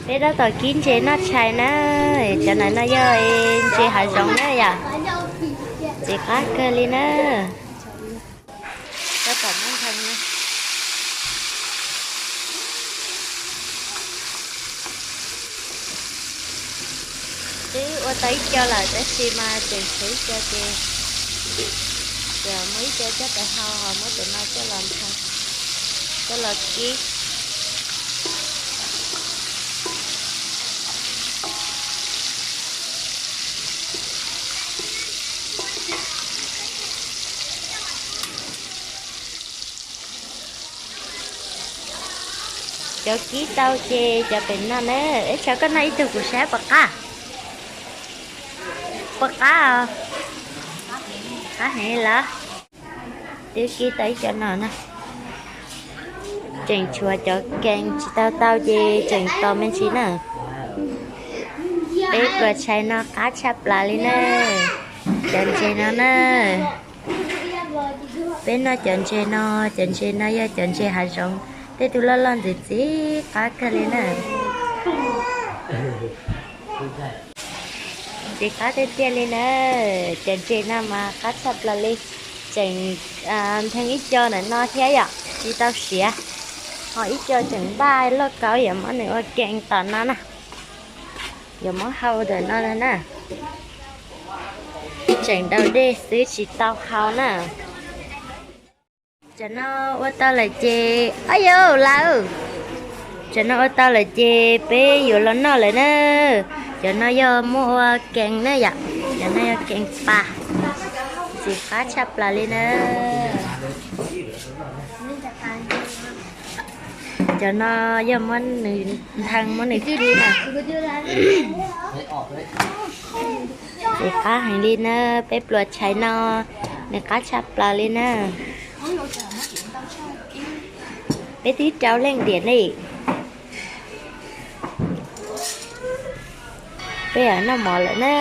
Peb tab tom kib ntses noj tshais na. Cov ntawm no yog ntses hav zoov na yom. Ntses qab kawg li na. Tab tom muab nthee na. Twb ua tau ib co lawm tab sis mas tseem tshuav ib co ces, ces muab ib co coj pais hau, ho muab cov no coj los nthee, coj los kib. Cov kib tau ces cov pem no na. Ib tsam koj noj ib tug kuv saib puas qab. Puas qab os? Qab heev lawm. Twb kib tau ib co no na. Tseem tshuav cov kees tsis tau tau ces tseem tos me ntsis na. Peb pluas tshais no qab tshaj plaws li na. Cov ntses no na. Peb noj cov ntses no, cov ntses no yog cov ntses hav zoov, tej tug loj loj ntxim ntxim qab kawg li na. Ntxim qab tiag tiag li na. Cov ntses no mas qab tshaj plaws li. Tseem nthee ib co ntawm no thiab yom, tsis tau siav. Ho ib co tseem npaj lauj kaub yuav muab nws ua kees tom no na. Yuav muab hau ntawm no na. Tseem daus dej xwb tsis tau hau na. Cov no ua tau lawm ces, ab yau lawm. Cov no ua tau lawm ces peb yuav los noj lawm na. Cov no yog muab ua kees na yom, cov no yog kees pas. Ntxim qab tshaj plaws li na. Cov no yog muab nws nthee muab nws kib na. Ntxim qab heev li na, peb pluas tshais no nws qab tshaj plaws li na. Peb twb rau leej tiam ne. Peb yuav noj mov lawm na.